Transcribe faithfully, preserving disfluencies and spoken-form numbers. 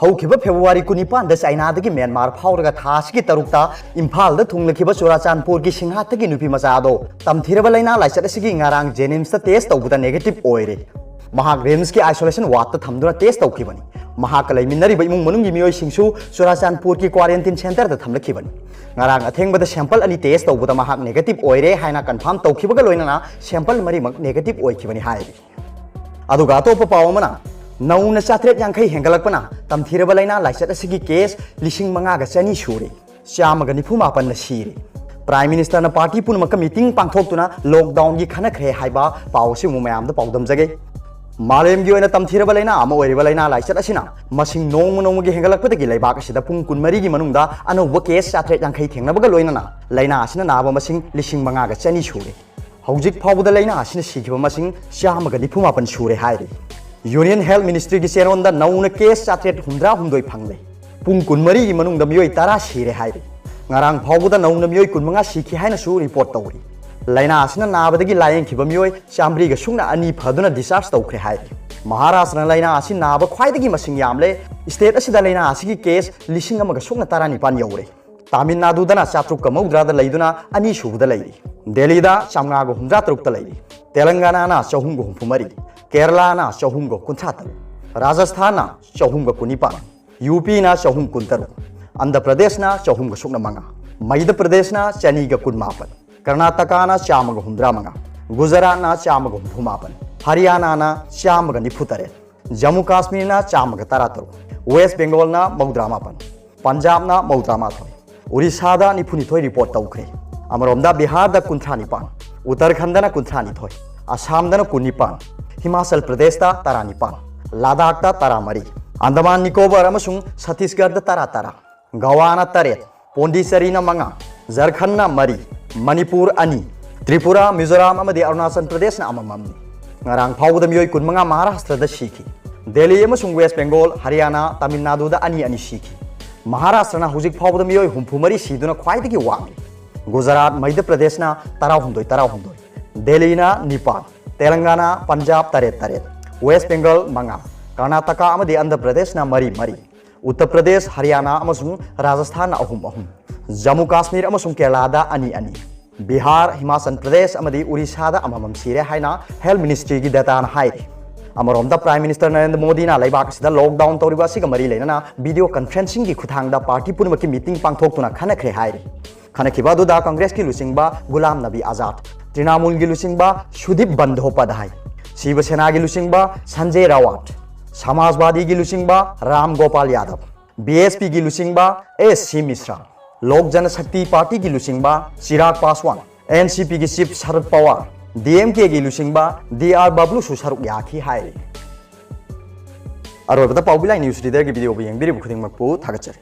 ꯍꯧꯈꯤꯕ February ꯀꯨꯟꯅꯤꯄꯥꯟꯗ ꯆꯥꯏꯅꯥꯗꯒꯤ Myanmar ꯐꯥꯎꯔꯒ ꯊꯥ ꯑꯁꯤꯒꯤ ꯇꯔꯨꯛꯇ ꯏꯝꯐꯥꯜꯗ ꯊꯨꯡꯂꯈꯤꯕ ꯆꯨꯔꯥꯆꯥꯟꯄꯨꯔꯒꯤ ꯁꯤꯡꯍꯥꯠꯇꯒꯤ ꯅꯨꯄꯤ ꯃꯆꯥ ꯑꯗꯣ ꯇꯝꯊꯤꯔꯕ ꯂꯥꯏꯅꯥ ꯂꯥꯏꯆꯠ ꯑꯁꯤꯒꯤ ꯉꯔꯥꯡ ꯖꯦꯅꯤꯝꯁꯇ ꯇꯦꯁ ꯇꯧꯕꯗ ꯅꯦꯒꯦꯇꯤꯚ ꯑꯣꯏꯔꯦ꯫ ꯃꯍꯥꯛ ꯔꯤꯝꯁꯀꯤ ꯑꯥꯏꯁꯣꯂꯦꯁꯟ ꯋꯥꯔꯗꯇ ꯊꯝꯗꯨꯅ ꯇꯦꯁ ꯇꯧꯈꯤꯕꯅꯤ꯫ ꯃꯍꯥꯛꯀ ꯂꯩꯃꯤꯟꯅꯔꯤꯕ ꯏꯃꯨꯡ ꯃꯅꯨꯡꯒꯤ ꯃꯤꯑꯣꯏꯁꯤꯡꯁꯨ ꯆꯨꯔꯥꯆꯥꯟꯄꯨꯔꯒꯤ ꯀ꯭ꯋꯥꯔꯦꯟꯇꯤꯟ ꯁꯦꯟꯇꯔꯗ ꯊꯝꯂꯛꯈꯤꯕꯅꯤ꯫ ꯉꯔꯥꯡ ꯑꯊꯦꯡꯕꯗ ꯁꯦꯝꯄꯜ ꯑꯅꯤ ꯇꯦꯁ ꯇꯧꯕꯗ ꯃꯍꯥꯛ ꯅꯦꯒꯦꯇꯤꯚ ꯑꯣꯏꯔꯦ ꯍꯥꯏꯅ ꯀꯟꯐꯥꯔꯝ ꯇꯧꯈꯤꯕꯒ ꯂꯣꯏꯅꯅ ꯁꯦꯝꯄꯜ ꯃꯔꯤꯃꯛ ꯅꯦꯒꯦꯇꯤꯚ ꯑꯣꯏꯈꯤꯕꯅꯤ ꯍꯥꯏꯔꯤ꯫ ꯑꯗꯨꯒ ꯑꯇꯣꯞꯄ ꯄꯥꯎ ꯑꯃꯅ, ꯅꯧꯅ ꯆꯥꯇ꯭ꯔꯦꯠ ꯌꯥꯡꯈꯩ ꯍꯦꯟꯒꯠꯂꯛꯄꯅ ꯇꯝꯊꯤꯔꯕ ꯂꯥꯏꯅꯥ ꯂꯥꯏꯆꯠ ꯑꯁꯤꯒꯤ ꯀꯦꯁ ꯂꯤꯁꯤꯡ ꯃꯉꯥꯒ ꯆꯅꯤ ꯁꯨꯔꯦ꯫ ꯆꯥꯝꯃꯒ ꯅꯤꯐꯨ ꯃꯥꯄꯟꯅ ꯁꯤꯔꯦ꯫ ꯄ꯭ꯔꯥꯏꯝ ꯃꯤꯅꯤꯁꯇꯔꯅ ꯄꯥꯔꯇꯤ ꯄꯨꯝꯅꯃꯛꯀ ꯃꯤꯇꯤꯡ ꯄꯥꯡꯊꯣꯛꯇꯨꯅ ꯂꯣꯛꯗꯥꯎꯟꯒꯤ ꯈꯟꯅꯈ꯭ꯔꯦ ꯍꯥꯏꯕ ꯄꯥꯎ ꯑꯁꯤꯕꯨ ꯃꯌꯥꯝꯗ ꯄꯥꯎꯗꯝꯖꯒꯦ꯫ ꯃꯥꯂꯦꯝꯒꯤ ꯑꯣꯏꯅ ꯇꯝꯊꯤꯔꯕ ꯂꯥꯏꯅꯥ ꯑꯃ ꯑꯣꯏꯔꯤꯕ ꯂꯥꯏꯅꯥ ꯂꯥꯏꯆꯠ ꯑꯁꯤꯅ ꯃꯁꯤꯡ ꯅꯣꯡꯃ ꯅꯣꯡꯃꯒꯤ ꯍꯦꯟꯒꯠꯂꯛꯄꯗꯒꯤ ꯂꯩꯕꯥꯛ ꯑꯁꯤꯗ ꯄꯨꯡ ꯀꯨꯟꯃꯔꯤꯒꯤ ꯃꯅꯨꯡꯗ ꯑꯅꯧꯕ ꯀꯦꯁ ꯆꯥꯇ꯭ꯔꯦꯠ ꯌꯥꯡꯈꯩ ꯊꯦꯡꯅꯕꯒ ꯂꯣꯏꯅꯅ ꯂꯥꯏꯅꯥ ꯑꯁꯤꯅ ꯅꯥꯕ ꯃꯁꯤꯡ ꯂꯤꯁꯤꯡ ꯃꯉꯥꯒ ꯆꯅꯤ ꯁꯨꯔꯦ꯫ ꯍꯧꯖꯤꯛ ꯐꯥꯎꯕꯗ ꯂꯥꯏꯅꯥ ꯑꯁꯤꯅ ꯁꯤꯈꯤꯕ ꯃꯁꯤꯡ ꯆꯥꯝꯃꯒ ꯅꯤꯐꯨ ꯃꯥꯄꯟ ꯁꯨꯔꯦ ꯍꯥꯏꯔꯤ꯫ ꯌꯨꯅꯤꯌꯟ ꯍꯦꯜꯊ ꯃꯤꯅꯤꯁꯇ꯭ꯔꯤꯒꯤ ꯆꯦꯔꯣꯜꯗ ꯅꯧꯅ ꯀꯦꯁ ꯆꯥꯇ꯭ꯔꯦꯠ ꯍꯨꯝꯗ꯭ꯔꯥ ꯍꯨꯝꯗꯣꯏ ꯐꯪꯂꯦ꯫ ꯄꯨꯡ ꯀꯨꯟꯃꯔꯤꯒꯤ ꯃꯅꯨꯡꯗ ꯃꯤꯑꯣꯏ ꯇꯔꯥ ꯁꯤꯔꯦ ꯍꯥꯏꯔꯤ꯫ ꯉꯔꯥꯡ ꯐꯥꯎꯕꯗ ꯅꯧꯅ ꯃꯤꯑꯣꯏ ꯀꯨꯟꯃꯉꯥ ꯁꯤꯈꯤ ꯍꯥꯏꯅꯁꯨ ꯔꯤꯄꯣꯔꯠ ꯇꯧꯔꯤ꯫ ꯂꯥꯏꯅꯥ ꯑꯁꯤꯅ ꯅꯥꯕꯗꯒꯤ ꯂꯥꯏꯌꯦꯡꯈꯤꯕ ꯃꯤꯑꯣꯏ ꯆꯥꯃꯔꯤꯒ ꯁꯨꯞꯅ ꯑꯅꯤ ꯐꯗꯨꯅ ꯗꯤꯁꯆꯥꯔꯖ ꯇꯧꯈ꯭ꯔꯦ ꯍꯥꯏꯔꯤ꯫ ꯃꯍꯥꯔꯥꯁꯇ꯭ꯔꯅ ꯂꯥꯏꯅꯥ ꯑꯁꯤ ꯅꯥꯕ ꯈ꯭ꯋꯥꯏꯗꯒꯤ ꯃꯁꯤꯡ ꯌꯥꯝꯂꯦ꯫ ꯁ꯭ꯇꯦꯠ ꯑꯁꯤꯗ ꯂꯥꯏꯅꯥ ꯑꯁꯤꯒꯤ ꯀꯦꯁ ꯂꯤꯁꯤꯡ ꯑꯃꯒ ꯁꯨꯞꯅ ꯇꯔꯥꯅꯤꯄꯥꯟ ꯌꯧꯔꯦ꯫ ꯇꯥꯃꯤꯜ ꯅꯥꯗꯨꯗꯅ ꯆꯥꯇ꯭ꯔꯨꯛꯀ ꯃꯧꯗ꯭ꯔꯥꯗ ꯂꯩꯗꯨꯅ ꯑꯅꯤꯁꯨꯕꯗ ꯂꯩꯔꯤ꯫ ꯗꯦꯜꯂꯤꯗ ꯆꯥꯝꯃꯉꯥꯒ ꯍꯨꯝꯗ꯭ꯔꯥ ꯇꯔꯨꯛꯇ ꯂꯩꯔꯤ꯫ ꯇꯦꯂꯪꯒꯥꯅꯥꯅ ꯆꯍꯨꯝꯒ ꯍꯨꯝꯐꯨ ꯃꯔꯤ, ꯀꯦꯔꯂꯥꯅ ꯆꯍꯨꯝꯒ ꯀꯨꯟꯊ꯭ꯔꯥ ꯇꯔꯨꯛ, ꯔꯥꯖꯁꯊꯥꯟꯅ ꯆꯍꯨꯝꯒ ꯀꯨꯟꯅꯤꯄꯥꯟ, ꯌꯨ ꯄꯤꯅ ꯆꯍꯨꯝ ꯀꯨꯟꯇꯔꯨꯛ, ꯑꯟꯙ꯭ꯔ ꯄ꯭ꯔꯗꯦꯁꯅ ꯆꯍꯨꯝꯒ ꯁꯨꯞꯅ ꯃꯉꯥ, ꯃꯩꯙ꯭ꯔ ꯄ꯭ꯔꯗꯦꯁꯅ ꯆꯅꯤꯒ ꯀꯨꯟꯃꯥꯄꯟ, ꯀꯔꯅꯥꯇꯀꯥꯅ ꯆꯥꯝꯃꯒ ꯍꯨꯝꯗ꯭ꯔꯥ ꯃꯉꯥ, ꯒꯨꯖꯔꯥꯠꯅ ꯆꯥꯝꯃꯒ ꯍꯨꯝꯐꯨ ꯃꯥꯄꯟ, ꯍꯔꯤꯌꯥꯅꯥꯅ ꯆꯥꯝꯃꯒ ꯅꯤꯐꯨ ꯇꯔꯦꯠ, ꯖꯝꯃꯨ ꯀꯥꯁꯃꯤꯔꯅ ꯆꯥꯝꯃꯒ ꯇꯔꯥ ꯇꯔꯨꯛ, ꯋꯦꯁ ꯕꯦꯡꯒꯣꯜꯅ ꯃꯧꯗ꯭ꯔꯥ ꯃꯥꯄꯟ, ꯄꯟꯖꯥꯕꯅ ꯃꯧꯗ꯭ꯔꯥ ꯃꯥꯊꯣꯏ, ꯎꯔꯤꯁꯥꯗ ꯅꯤꯐꯨ ꯅꯤꯊꯣꯏ ꯔꯤꯄꯣꯔꯠ ꯇꯧꯈ꯭ꯔꯦ꯫ ꯑꯃꯔꯣꯝꯗ ꯕꯤꯍꯥꯔꯗ ꯀꯨꯟꯊ꯭ꯔꯥ ꯅꯤꯄꯥꯟ, ꯎꯠꯇꯔꯈꯟꯗꯅ ꯀꯨꯟꯊ꯭ꯔꯥ ꯅꯤꯊꯣꯏ, ꯑꯁꯥꯝꯗꯅ ꯀꯨꯟꯅꯤꯄꯥꯟ, ꯍꯤꯃꯥꯆꯜ ꯄ꯭ꯔꯗꯦꯁꯇ ꯇꯔꯥꯅꯤꯄꯥꯟ, ꯂꯥꯗꯥꯛꯇ ꯇꯔꯥꯃꯔꯤ, ꯑꯟꯗꯃꯥꯟ ꯅꯤꯀꯣꯕꯔ ꯑꯃꯁꯨꯡ ꯁꯠꯇꯤꯁꯒꯔꯗ ꯇꯔꯥ ꯇꯔꯥ, ꯒꯋꯥꯅ ꯇꯔꯦꯠ, ꯄꯣꯟꯗꯤꯆꯦꯔꯤꯅ ꯃꯉꯥ, ꯖꯔꯈꯟꯅ ꯃꯔꯤ, ꯃꯅꯤꯄꯨꯔ ꯑꯅꯤ, ꯇ꯭ꯔꯤꯄꯨꯔꯥ, ꯃꯤꯖꯣꯔꯥꯝ ꯑꯃꯗꯤ ꯑꯔꯨꯅꯥꯆꯜ ꯄ꯭ꯔꯗꯦꯁꯅ ꯑꯃꯃꯝꯅꯤ꯫ ꯉꯔꯥꯡ ꯐꯥꯎꯕꯗ ꯃꯤꯑꯣꯏ ꯀꯨꯟꯃꯉꯥ ꯃꯍꯥꯔꯥꯁꯇ꯭ꯔꯗ ꯁꯤꯈꯤ꯫ ꯗꯦꯜꯂꯤ ꯑꯃꯁꯨꯡ ꯋꯦꯁ ꯕꯦꯡꯒꯣꯜ, ꯍꯔꯤꯌꯥꯅꯥ, ꯇꯥꯃꯤꯜ ꯅꯥꯗꯨꯗ ꯑꯅꯤ ꯑꯅꯤ ꯁꯤꯈꯤ꯫ ꯃꯍꯥꯔꯥꯁꯇ꯭ꯔꯅ ꯍꯧꯖꯤꯛ ꯐꯥꯎꯕꯗ ꯃꯤꯑꯣꯏ ꯍꯨꯝꯐꯨ ꯃꯔꯤ ꯁꯤꯗꯨꯅ ꯈ꯭ꯋꯥꯏꯗꯒꯤ ꯋꯥꯡꯂꯤ꯫ ꯒꯨꯖꯔꯥꯠ, ꯃꯩꯙ꯭ꯔ ꯄ꯭ꯔꯗꯦꯁꯅ ꯇꯔꯥꯍꯨꯝꯗꯣꯏ ꯇꯔꯥꯍꯨꯝꯗꯣꯏ, ꯗꯦꯜꯂꯤꯅ ꯅꯤꯄꯥꯟ, ꯇꯦꯂꯪꯒꯥꯅꯥ, ꯄꯟꯖꯥꯕ ꯇꯔꯦꯠ ꯇꯔꯦꯠ, ꯋꯦꯁ ꯕꯦꯡꯒꯜ ꯃꯉꯥ, ꯀꯔꯅꯥꯇꯀꯥ ꯑꯃꯗꯤ ꯑꯟꯙ꯭ꯔ ꯄ꯭ꯔꯗꯦꯁꯅ ꯃꯔꯤ ꯃꯔꯤ, ꯎꯠꯇꯔ ꯄ꯭ꯔꯗꯦꯁ, ꯍꯔꯤꯌꯥꯅꯥ ꯑꯃꯁꯨꯡ ꯔꯥꯖꯁꯊꯥꯟꯅ ꯑꯍꯨꯝ ꯑꯍꯨꯝ, ꯖꯝꯃꯨ ꯀꯥꯁꯃꯤꯔ ꯑꯃꯁꯨꯡ ꯀꯦꯔꯂꯥꯗ ꯑꯅꯤ ꯑꯅꯤ, ꯕꯤꯍꯥꯔ, ꯍꯤꯃꯥꯆꯜ ꯄ꯭ꯔꯗꯦꯁ ꯑꯃꯗꯤ ꯎꯔꯤꯁꯥꯗ ꯑꯃꯃꯝ ꯁꯤꯔꯦ ꯍꯥꯏꯅ ꯍꯦꯜꯊ ꯃꯤꯅꯤꯁꯇ꯭ꯔꯤꯒꯤ ꯗꯦꯇꯥꯅ ꯍꯥꯏꯔꯤ꯫ ꯑꯃꯔꯣꯝꯗ, ꯄ꯭ꯔꯥꯏꯝ ꯃꯤꯅꯤꯁꯇꯔ ꯅꯔꯦꯟꯗ꯭ꯔ ꯃꯣꯗꯤꯅ ꯂꯩꯕꯥꯛ ꯑꯁꯤꯗ ꯂꯣꯛꯗꯥꯎꯟ ꯇꯧꯔꯤꯕ ꯑꯁꯤꯒ ꯃꯔꯤ ꯂꯩꯅꯅ ꯚꯤꯗꯤꯑꯣ ꯀꯟꯐꯔꯦꯟꯁꯤꯡꯒꯤ ꯈꯨꯠꯊꯥꯡꯗ ꯄꯥꯔꯇꯤ ꯄꯨꯝꯅꯃꯛꯀꯤ ꯃꯤꯇꯤꯡ ꯄꯥꯡꯊꯣꯛꯇꯨꯅ ꯈꯟꯅꯈ꯭ꯔꯦ ꯍꯥꯏꯔꯤ꯫ ꯈꯟꯅꯈꯤꯕ ꯑꯗꯨꯗ ꯀꯪꯒ꯭ꯔꯦꯁꯀꯤ ꯂꯨꯆꯤꯡꯕ ꯒꯨꯂꯥꯝ ꯅꯕꯤ ꯑꯖꯥꯗ, ꯇ꯭ꯔꯤꯅꯥꯃꯨꯜꯒꯤ ꯂꯨꯆꯤꯡꯕ ꯁꯨꯗꯤꯞ ꯕꯟꯗꯣꯄꯥꯙꯥꯏ, ꯁꯤꯕ ꯁꯦꯅꯥꯒꯤ ꯂꯨꯆꯤꯡꯕ ꯁꯟꯖꯦ ꯔꯥꯋꯥꯠ, ꯁꯃꯥꯖꯋꯥꯗꯤꯒꯤ ꯂꯨꯆꯤꯡꯕ ꯔꯥꯝ ꯒꯣꯄꯥꯜ ꯌꯥꯗꯕ, ꯕꯤ ꯑꯦꯁ ꯄꯤꯒꯤ ꯂꯨꯆꯤꯡꯕ ꯑꯦꯁ ꯁꯤ ꯃꯤꯁ꯭ꯔꯥ, ꯂꯣꯛ ꯖꯅ ꯁꯛꯇꯤ ꯄꯥꯔꯇꯤꯒꯤ ꯂꯨꯆꯤꯡꯕ ꯆꯤꯔꯥꯒ ꯄꯥꯁꯋꯥꯟ, ꯑꯦꯟ ꯁꯤ ꯄꯤꯒꯤ ꯆꯤꯐ ꯁꯔꯗ ꯄꯋꯥꯔ, ꯗꯤ ꯑꯦꯝ ꯀꯦꯒꯤ ꯂꯨꯆꯤꯡꯕ ꯗꯤ ꯑꯥꯔ ꯕꯕ꯭ꯂꯨꯁꯨ ꯁꯔꯨꯛ ꯌꯥꯈꯤ ꯍꯥꯏꯔꯤ꯫ ꯑꯔꯣꯏꯕꯗ ꯄꯥꯎꯕꯤ ꯂꯥꯏ ꯅ꯭ꯌꯨꯁ ꯔꯤꯗꯔꯒꯤ ꯚꯤꯗꯤꯑꯣꯕꯨ ꯌꯦꯡꯕꯤꯔꯤꯕ ꯈꯨꯗꯤꯡꯃꯛꯄꯨ ꯊꯥꯒꯠꯆꯔꯤ꯫